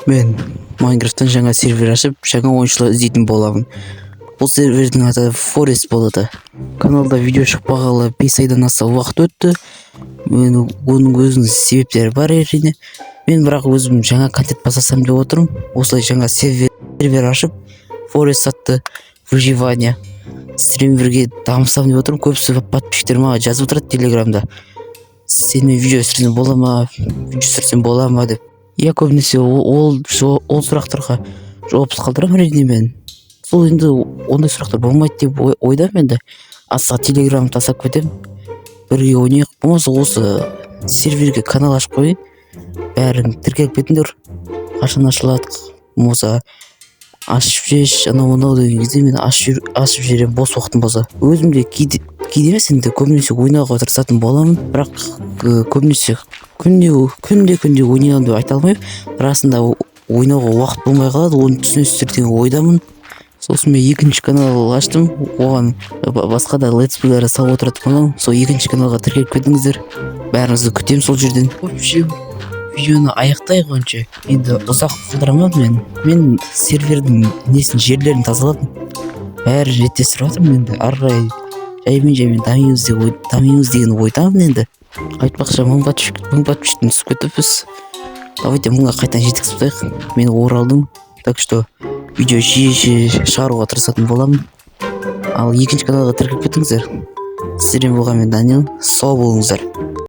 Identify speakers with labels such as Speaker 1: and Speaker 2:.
Speaker 1: Мен Майнкрафттан жаңа сервер ашып, жаңа ойыншылар іздейтін боламын. Бұл сервердің аты Форест болады. Каналда видео шықпағалы 5 айдан аса уақыт өтті. Мен оның өзінің себептері бар, әрине. Мен бірақ өзім жаңа контент бастасам деп отырмын. Осылай жаңа сервер ашып, Форест атты выживание стримерге дамысам деп отырмын. Көбісі подписчиктер маған жазып отырады Телеграмда: «Сенімен видео түсірсем бола ма, видео түсірсем бола ма?» – деп. Иә, көбінесе ол сұрақтарға жауапсыз қалдырамын, әрине. Мен сол енді ондай сұрақтар болмайды деп ойдамын. Енді аса Телеграм тастап кетемін, бірге ойнайық. Болмаса осы серверге канал ашып қояйын, бәрін тіркеліп кетіңдер. Қашан ашылады, болмаса ашып жіберші, анау мынау деген кезде мен ашып жіберемін бос уақытым болса. Өзім де кейде, кейде емес енді, көбінесе ойнауға тырысатын боламын. Бірақ көбінесе күнде күнде күнде ойнай аламын деп айта алмаймын. Расында ойнауға уақыт болмай қалады, оны түсінесіздер деген ойдамын. Сосын мен екінші канал аштым, оған басқа да летсплейлер салып отыратын боламын. Сол екінші каналға тіркеліп кетіңіздер, бәріңізді күтемін сол жерден. В общем, видеоны аяқтайық онша, енді ұзақ қалдырамын. Мен сервердің несін, жерлерін тазаладым, бәрін реттестіріп жатырмын. Енді ары қарай жаймен жаймен дамимыз деген ойдамын. Енді айтпақшы, 1000 подписчик, 1000 подписчиктен түсіп кетіппіз. Давайте 1000-ға қайтадан жеткізіп тастайық. Мен оралдым, так что видео жиі жиі шығаруға тырысатын боламын. Ал екінші каналға тіркеліп кетіңіздер. Сіздермен болған мен, Данил. Сау болыңыздар.